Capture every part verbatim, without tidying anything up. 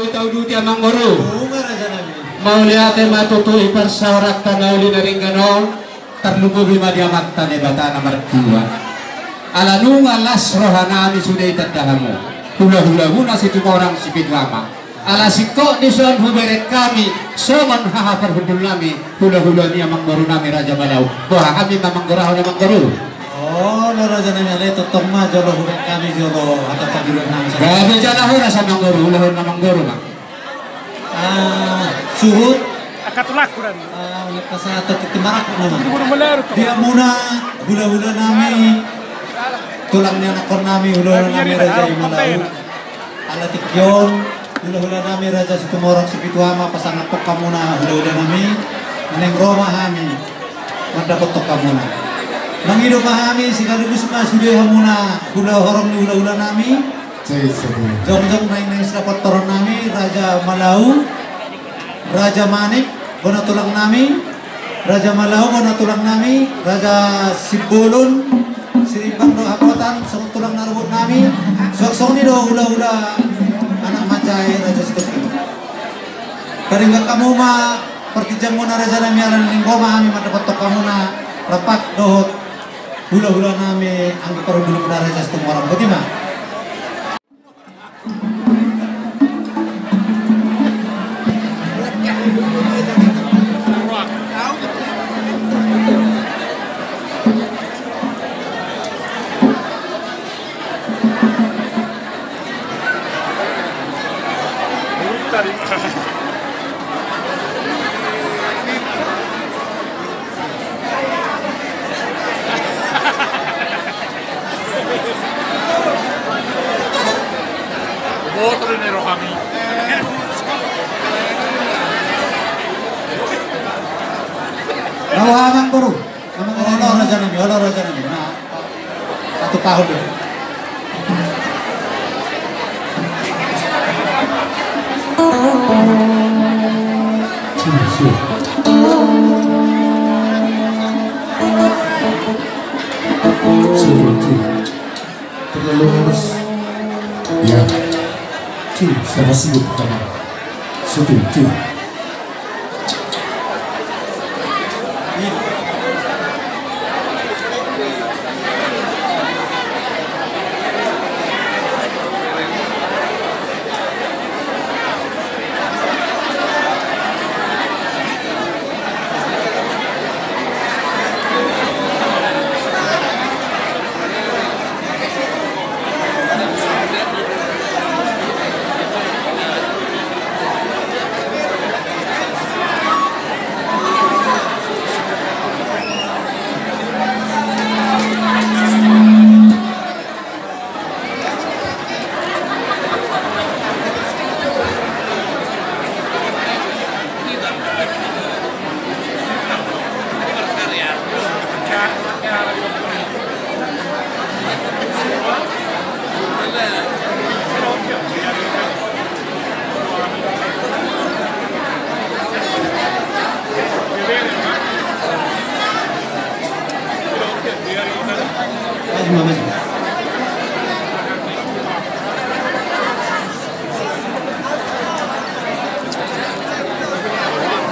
Tauduti amangboru. Mauliate ma tutu di parsaoranta na uli na denggan on, tarlumobi ma di Amanta Debata na martua. Ala nunga las rohanami sude ditanda hamu hulahulamuna Situmorang Sipitu Ama. Ala singkop dison hubereng hami songon haha parhundulnami hulahula ni amangborunami Raja Malau. Boha hami ma manggorahon amangboru? Olo rajanami, alai tongtong ma jolo hubereng hami jolo hata panggirinami. Gabe jala horas amangboru, ulahon amangboru ma. Ah, suhut. Angka tulangku dan. Ah, unik pasahat titi marak nama. Di hamuna hulahulanami, tulang ni anakkonnami hulahulanami Raja i Malau. Ala tingki on hulahulanami Raja Situmorang Sipitu Ama, pasangaphon hamuna hulahulanami. Naeng ro ma hami mandapothon hamuna. Mangido ma hami sekaligus ma sude hamuna hula horong ni hulahulanami. Jongjong naeng naeng sidapothononnami Raja Malau, Raja Manik bona tulangnami, Raja Malau bona tulangnami, Raja Simbolon, Sirimbang dohot Hapotan songon tulang na ruhutnami. Suang songon i do hulahula anak manjae Raja Situmorang. Paringgot hamu ma partinjangmuna rajanami, ala naeng ro ma hami mandapothon hamuna rap dohot hulahulanami anggi parhundulmuna Raja Situmorang. Botima. Botor ni rohami. Rawa amangboru. Olo rajanami, olo rajanami. Nah. Satu tahun deh. Terlalu halus. Ya. Siapa sih pertama? Satu, satu.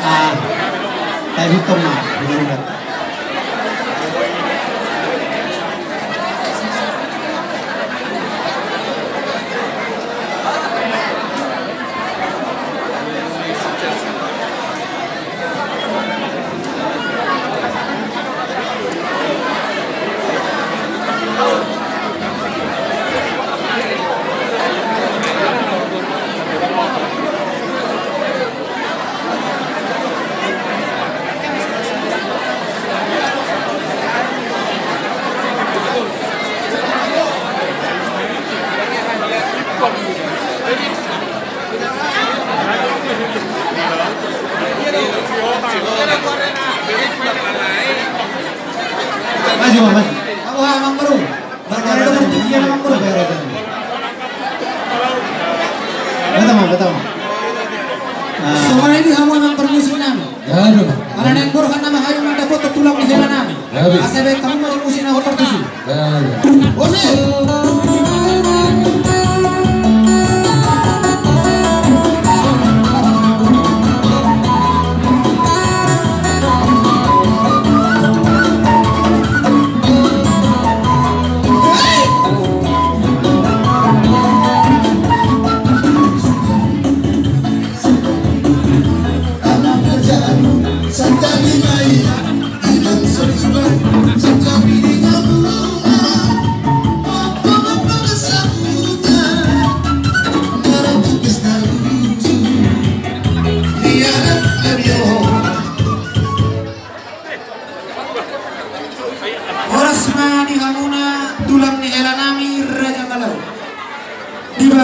Ah, tai hutom ma. Maju, maju. Amangboru. Amangboru. Betama, betama. Songon i di hamu amang parmusik nami. Aduh. Ala naeng borhat nama hayu mandapothon tulang ni hela nami. Asa baen hamu ma di musik na hot partusi. Musik.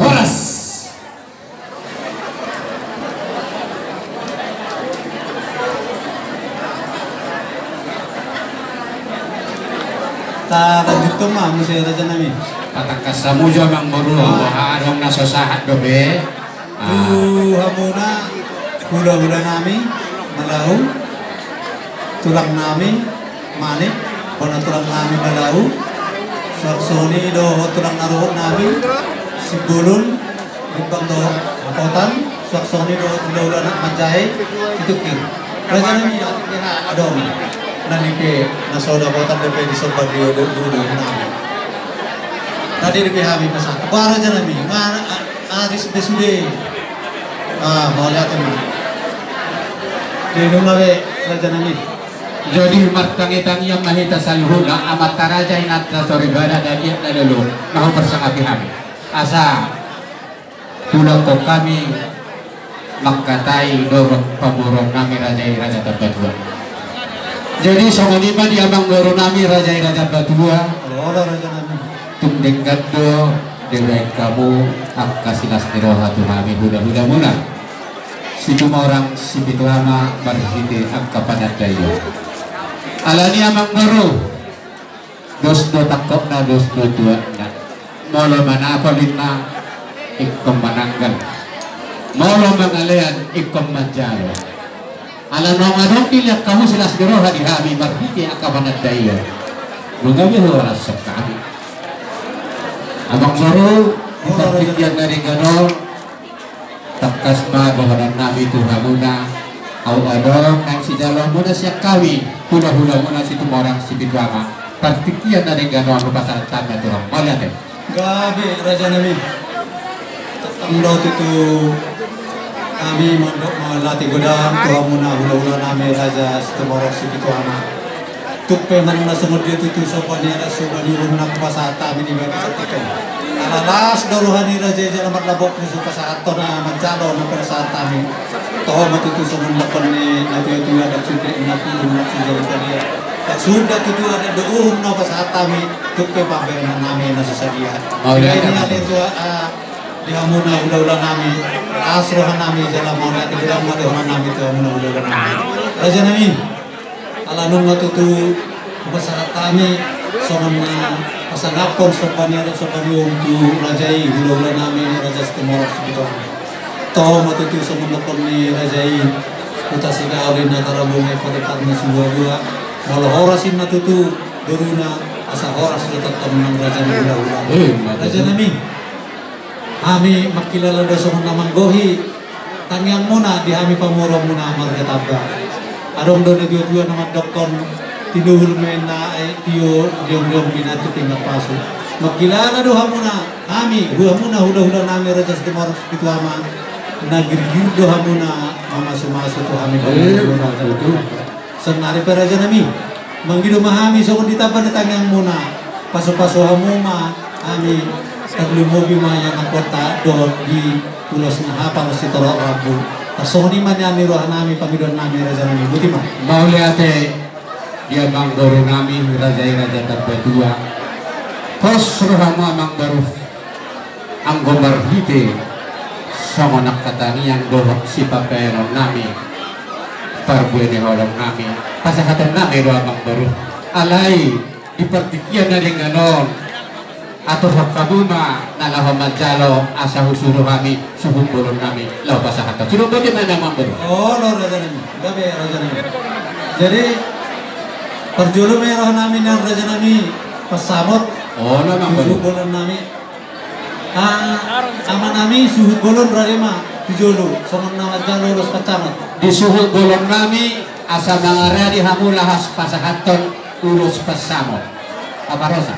Horas. Talanjuthon ma muse, raja nami. Patangkas hamu jo, amangboru, boha adong na so sahat dope. Tu hamuna hulahula nami Malau, tulang nami Manik, bona tulang nami Malau, suang songon i dohot tulang na rohot nami Simbolon, Rimbang dohot Hapotan, suang songon i dohot hulahula na manjae di tungkir. Raja nami, adong na nipe na so dapotan dope di somba ni hulahula nami. Tadi nipe hami pasahat. Bah, raja nami, ma- Aris be sude. Ah, mauliate ma. Jadi nunga be, raja nami. Jadi martangiang-tangiang ma hita saluhutna, amanta raja, inanta soripada, dalihat na lolo, na huparsangapi hami. Asa hulangkon hami mangkatai dohot pamoruon nami raja i, raja Tambatua. Jadi songon i ma di amangboru nami raja i, raja Tambatua. Olo, raja nami. Tung denggan do dibaen hamu angka silas ni roha tu hami hulahulamuna Situmorang Sipitu Ama marhite angka panandaion. Alani, amangboru, dos do tangkokna, dos do tuatna. Molo manapol ninna, ingkon mananggal. Molo mangalean, ingkon manjalo. Ala naung adong dilehon hamu silas ni roha di hami marhite angka panandaion, nunga be huhalashon hami. Amangboru, di partingkian na denggan on, tangkas ma dohonon nami tu hamuna, aut adong naeng sijaloonmuna sian hami hulahulamuna Situmorang Sipitu Ama, partingkian na denggan on hupasahat hami ma tu hamu. Mauliate. Gabe, raja nami. Tongtong do tutu hami mandok mauliate godang tu hamuna hulahula nami raja Situmorang Sipitu Ama. Tung pe manang na songon dia tutu somba ni adat, somba ni uhum na hupasahat hami di bagasan tingki on, ala las do roha ni raja i jala marlambok muse pasahathon, manjalo na pinasahat hami. Toho ma tutu songon dohonon ni natuatua, ndang suda inna tu uhum, ndang suda tu sadia, ndang suda tutu adat dohot uhum na hupasahat hami. Tung pe pambahenan nami na so sadia. Mauliate. Di hamuna hulahula nami, las roha nami jala mauliate godang ma dohonon nami tu hamuna hulahula nami. Raja nami, ala nunga tutu hupasahat hami songon na pasangaphon somba ni adat somba ni uhum tu raja i hulahula nami raja Situmorang Sipitu Ama. Toho ma tutu songon dohonon ni raja i, huta sigaol inna, tarabunga i padepat na sibuabua. Molo horas inna tutu boruna, asa horas do tongtong nang raja ni hulahula. Raja nami, hami mangkilala do songon na manggohi tangiangmuna di hami pamoruonmuna marga Tamba. Adong do natuatua na mandokkon, tinuhul ma inna aek tio, riongriong pinantu pinggan pasu. Mangkilala do hamuna, hami, hamuna hulahula nami raja Situmorang Sipitu Ama, na girgir do hamuna mamasumasu tu hami. Sonari pe raja nami, mangido ma hami songon di tamba ni tangiangmuna, pasupasu hamu ma hami, tarlumobi ma ianakhonta dohot di ulos na hapal sitorop rambu. Tarsongon i ma nian ni roha nami, pangidoan nami raja nami. Boti ma. Mauliate di amangboru nami raja i, raja Tambatua. Pos rohamu amangboru, anggo marhite songon angka tangiang dohot sipambahenon nami, parbue ni holong nami, pasahaton nami do amangboru. Alai di partingkian na denggan on, aturhon hamu ma na laho manjalo asa husuru hami suhut bolon nami laho pasahathon. Sude boti ma na amangboru. Olo raja nami, gabe raja nami. Jadi parjolo ma i roha nami nian raja nami pansamot. Olo amangboru. Suhut bolon nami. Ah, ama nami, suhut bolon rade ma tu jolo songon na manjalo ulos pansamot. Di suhut bolon nami asa mangaradi hamu laho pasahathon ulos pansamot. Apa rosa?